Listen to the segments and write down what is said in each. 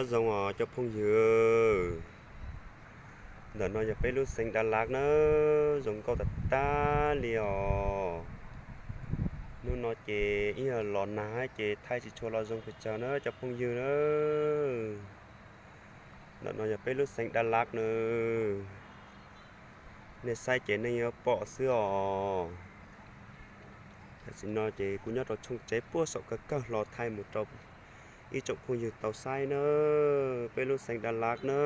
Nyob zoo os cov phooj ywg, ntawm no yog peb lub xeev Dak Lak na, zoo nkauj tag tag li os. Hnub no ces ib yam los nag ces thaij tsis tshua los zoo pes tsawg na cov phooj ywg na. Ntawm no yog peb lub xeev Dak Lak na, nej saib ces nej yuav pom xwb os. Tam sim no ces kuv nyob rau tshooj tsev puag saum kawg kawg hlo thaij mus rau ib tsoom phooj ywg tau saib na, peb lub xeev Dak Lak na.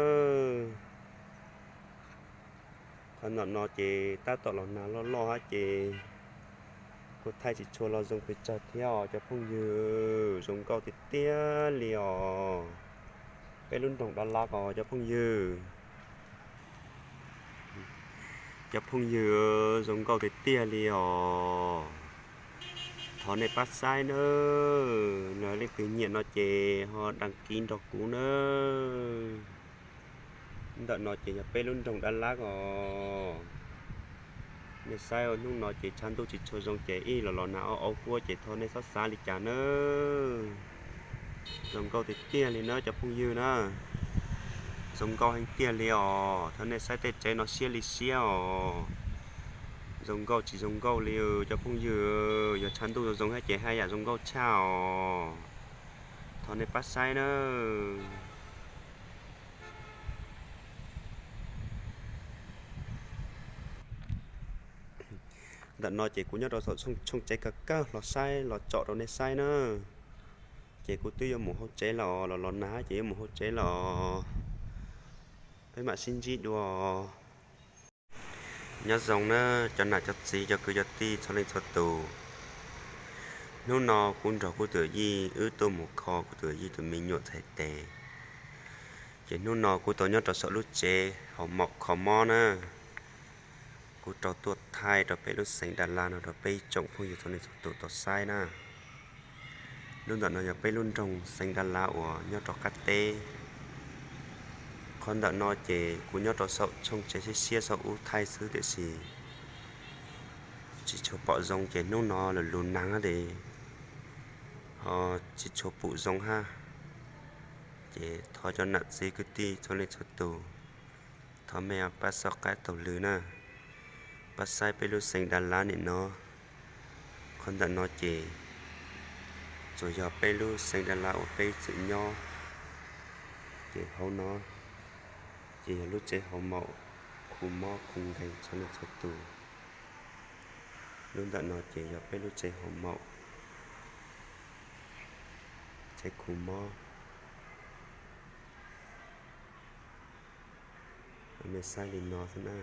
Qhov ntawm no ces tab tom los nag loj loj hab ces kuv thaij tsis tshua los zoo pes tsawg thiab os cov phooj ywg, zoo nkauj tiag tiag li os. Peb lub nroog Dak Lak os cov phooj ywg. Cov phooj ywg, zoo nkauj tiag tiag li os. Thov nej pab saib nawb, leej twg nyiam no ces ho đăng ký nrog kuv nawb. Ntawm no ces yog peb lub nroog Dak Lak os. Nej saib hnub no ces tshav ntuj tsis tshua zoo ces ib los los nag ob ob huab ces thov nej txhob xav li cas nawb. Zoo nkauj tiag tiag li na cov phooj ywg na. Zoo nkauj heev tiag li os, thov nej saib tej tsev no siab li siab os. Zoo nkauj tsis zoo nkauj li cov phooj ywg, yog tshav ntuj zoo zoo thiab ces haj yam zoo nkauj tshaj os. Thov nej pab saib nawb. Ntawm no ces kuv nyob rau saum tshooj tsev kawg kawg los saib los tsom rau nej saib na. Ces kuv twb yuav mus hauv tsev los, los los nag ces yuav mus hauv tsev los. Peb mam sib ntsib dua. Nyob zoo na cov nam cov txiv cov kwv cov tij txhua leej txhua tus. Hnub no kuv nrog kuv tus yij wb tuaj mus kho kuv tus yij tus me nyuam txhais tes. Ces hnub no kuv tau nyob rau saum lub tsev haus maum kho mob na. Kuv rau tuaj thaij rau peb lub xeev Dak Lak no rau peb tsoom phooj ywg txhua leej txhua tus tau saib na. Lub ntawm no yog peb lub nroog xeev Dak Lak uas nyob rau qab teb. Qhov ntawm no ces kuv nyob rau saum tshooj tsev siab siab saum ub thaij xwb tiam sis tsis tshua pom zoo ces hnub no lwm lub nag ces ho tsis tshua pom zoo hab. Ces thov cov nam txiv kwv tij txhua leej txhua tus, thov mej pab xauj qab taug lw na, pab saib peb lub xeev Dak Lak nim no. Qhov ntawm no ces tsuas yog peb lub xeev Dak Lak uas peb txwm nyob. Ces hauv no ces yog lub tsev haus maum khu mob khu nkeeg txhua leej txhua tus. Lub ntawm no ces yog peb lub tsev haus maum, tsev khu mob. Mej saib li no xwb na.